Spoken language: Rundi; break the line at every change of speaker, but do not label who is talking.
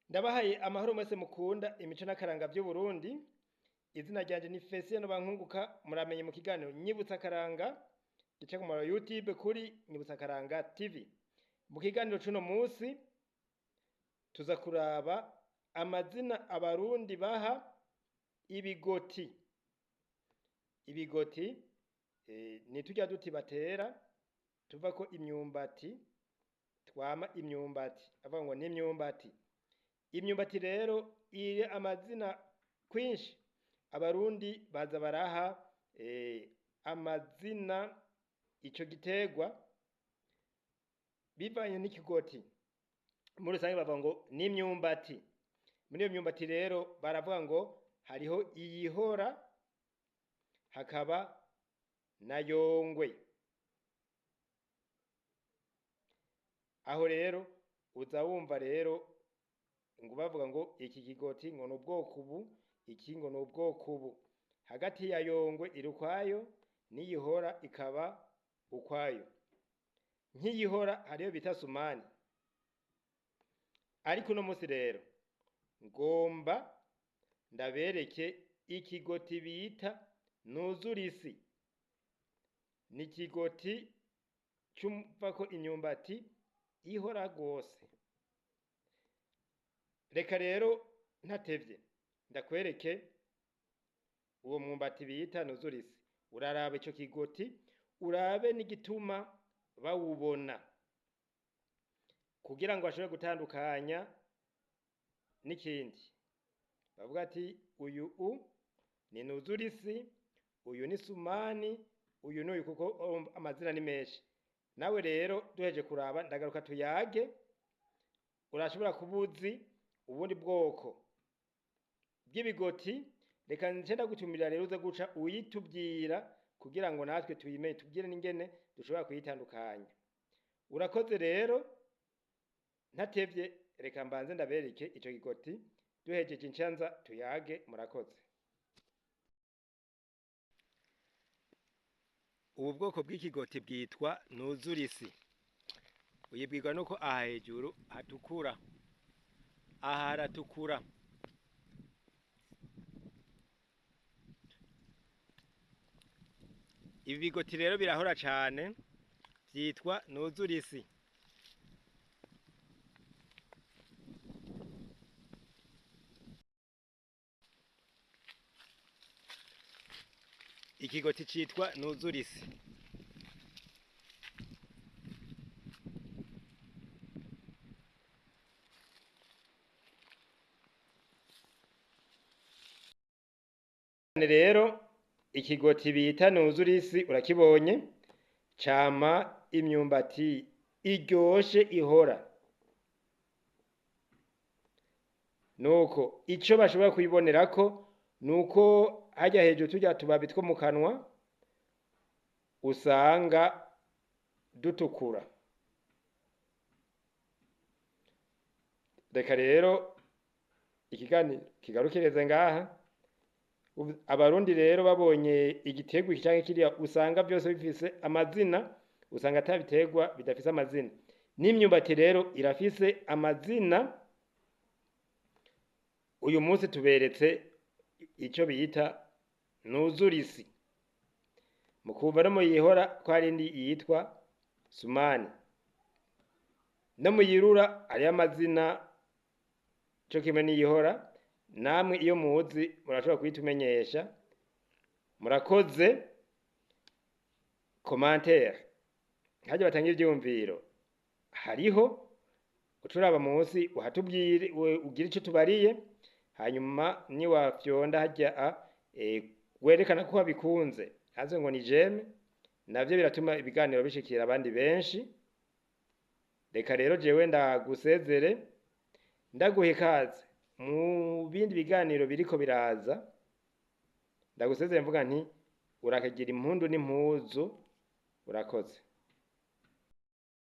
Ndabahaye amahoro mwese mukunda imico n'akaranga vy'Uburundi. Izina ryanje ni Felicien Bankunguka, muramenye mu kiganiro Nyibutsa Akaranga gica ku muyoboro YouTube kuri Nyibutsa Akaranga TV. Mu kiganiro c'uno musi tuza kuraba amazina Abarundi baha ibigoti. Ibigoti ni turya duti batera tuvako imyumbati, twama imyumbati, bavuga ngo n'imyumbati. Imyumbati rero iri amazina kwinshi, Abarundi baza baraha amazina ico giterwa bivanye n'ikigoti. Muri rusange bavuga ngo n'imyumbati. Muri iyo myumbati rero baravuga ngo hariho iyihora, hakaba na yongwe. Aho rero uza wumva rero ngo bavuga ngo iki kigoti ngo ni ubwoko ubu, iki ngo ni ubwoko ubu. Hagati ya yongwe iri ukwayo n'iyihora ikaba ukwayo. Nk'iyihora hariyo bita sumani. Ariko uno musi rero ngomba ndabereke ikigoti bita nuzurisi. Ni ikigoti cuvako imyumbati ihora gose. Reka rero ntatevye ndakwereke uwo mwumbati bita nuzurisi. Uraraba ico kigoti, urabe n'igituma bawubona kugira ngo bashobore gutandukanya n'ikindi. Bavuga ati uyu u ni nuzurisi, uyu ni sumani, uyu n'uyu, kuko amazina ni menshi. Nawe rero duheje kuraba ndagaruka tuyage, urashobora kuba uzi ubundi bwoko bw'ibigoti. Reka nce ndagutumira rero uze guca uyitubwira kugira ngo natwe tuyimenye, tubwire n'ingene dushobora kuyitandukanya. Urakoze rero, ntatevye reka mbanze ndabereke ico kigoti, duhejeje incanza tuyage. Murakoze. Ubu bwoko bw'ikigoti bwitwa nuzurisi. Uyibwirwa nuko aha hejuru hatukura, aha haratukura. Ibi bigoti rero birahora cane, vyitwa nuzurisi. Ikigoti citwa nuzurisi. Rero ikigoti bita nuzurisi urakibonye, cama imyumbati iryoshe ihora. Nuko ico bashobora kuyibonerako nuko harya hejuru turya tubabi two mu kanwa usanga dutukura. Reka rero ikiganiro kigarukireze ngaha. Abarundi rero babonye igiterwa iki canke kiriya usanga vyose bifise amazina, usanga ata biterwa bidafise amazina. N'imyumbati rero irafise amazina. Uyu munsi tuberetse ico bita nuzurisi. Mukumva no muyihora ko hari indi yitwa sumani. No muyirura hariyo amazina co kimwe n'iyihora. Namwe iyo muzi murashobora kuyitumenyesha. Murakoze. Commentaire harya batanga ivyiyumviro hariho, ucuraba munsi uhatubwire ugire ico tubariye, hanyuma niwafyonda harya werekana ko wabikunze, hanze ngo ni j'aime, navyo biratuma ibiganiro bishikira abandi benshi. Reka rero jewe ndagusezere, ndaguha ikaze mu bindi biganiro biriko biraza. Ndagusezere mvuga nti urakagira impundu n'impuzu. Urakoze.